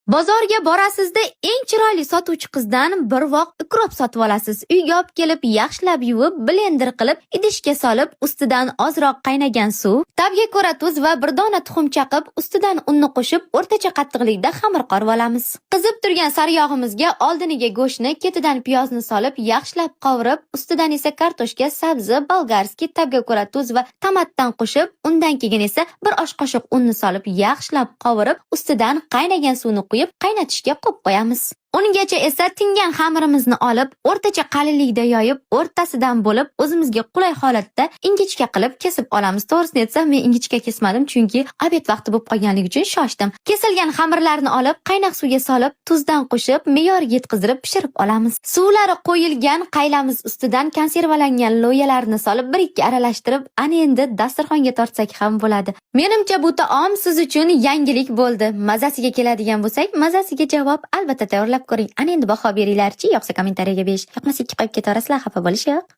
Bozorga borasizda, eng chiroyli sotuvchi qizdan bir voq укроп sotib olasiz. Uyga olib kelib, yaxshilab yuvib, blender qilib, idishga solib, ustidan ozroq qaynagan suv, ta'bga ko'ra tuz va bir dona tuxum chaqib, ustidan unni qo'shib, o'rtacha qattiqlikda xamir qorib olamiz. Qizib turgan sariyog'imizga oldiniga go'shtni, ketidan piyozni solib, yaxshilab qovurib, ustidan esa kartoshka, sabzi, болгарский, ta'bga ko'ra tuz va tomatdan qo'shib, undan keyin esa bir osh qoshiq unni solib, yaxshilab qovurib, ustidan qaynagan suvni quyib, qaynatishga qo'yib qo'yamiz. Ungacha esa tingan xamirimizni olib, o'rtacha qalinlikda yoyib, o'rtasidan bo'lib, o'zimizga qulay holatda ingichka qilib kesib olamiz. To'g'risini aytsam, men ingichka kesmadim, chunki обед vaqti bo'lib qolganligi uchun shoshdim. Kesilgan xamirlarni olib, qaynoq suvga solib, tuzdan qo'shib, me'yoriga yetkazdirib pishirib olamiz. Suvlari qo'yilgan qaylamiz ustidan konservalangan lo'yalarni solib, bir ikki aralashtirib, ana endi dasturxonga tortsak ham bo'ladi. Menimcha, bu taom siz uchun yangilik bo'ldi. Mazasiga keladigan bo'lsak, mazasiga javob, albatta tayyorlab ko'ring. Ana endi baho beringlarchi, yoqsa kommentariyaga 5, yoqmasa 2 qo'yib ketaverasizlar, xafa bo'lish yo'q.